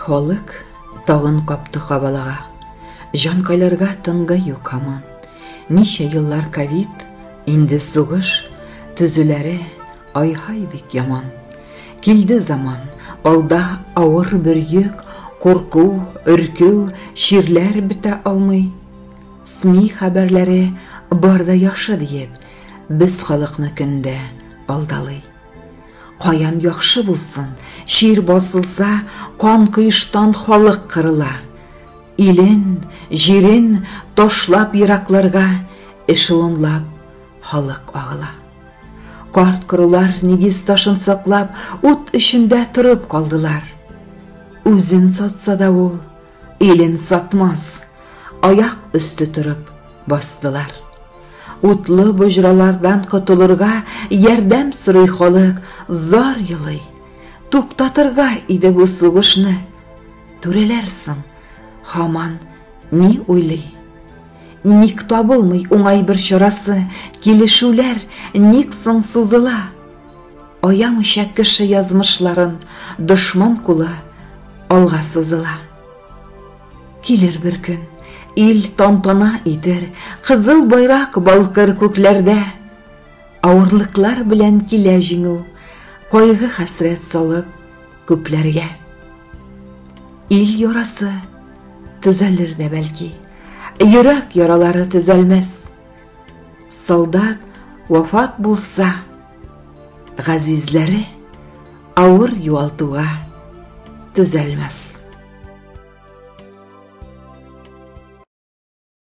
Халык тагын капты кабалага. Җанкайларга тынгы юк һаман. Ничә еллар ковид, инде сугыш, төзүләре ай-һай бик яман. Килде заман, алда авыр бер йөк, курку, өркү, чирләр бетә алмый. СМИ хәбәрләре бар да яхшы диеп, без халыкны көндә алдалый. Каян яхшы булсын, чир басылса, кан коештан халык кырыла. Илен, җирен ташлап еракларга эшелонлап халык агыла. Карт корылар нигез ташын саклап, ут эчендә торып калдылар. Үзен сатса да ул, илен сатмас, аяк өсте торып бастылар. Утлы боҗралардан котылырга ярдәм сорый халык, зар елый. Туктатырга иде бу сугышны. Түрәләр соң һаман ни уйлый? Ник табылмый уңай бер чарасы, килешүләр ник соң сузыла? Аямыйча кеше язмышларын дошман кулы алга сузыла. Килер бер көн, ил тантана итер, кызыл байрак балкыр күкләрдә. Авырлыклар белән килә җиңү, кайгы-хәсрәт салып күпләргә. Ил ярасы төзәлер дә бәлки, йөрәк яралары төзәлмәс. Солдат вафат булса, газизләре авыр югалтуга төзәлмәс.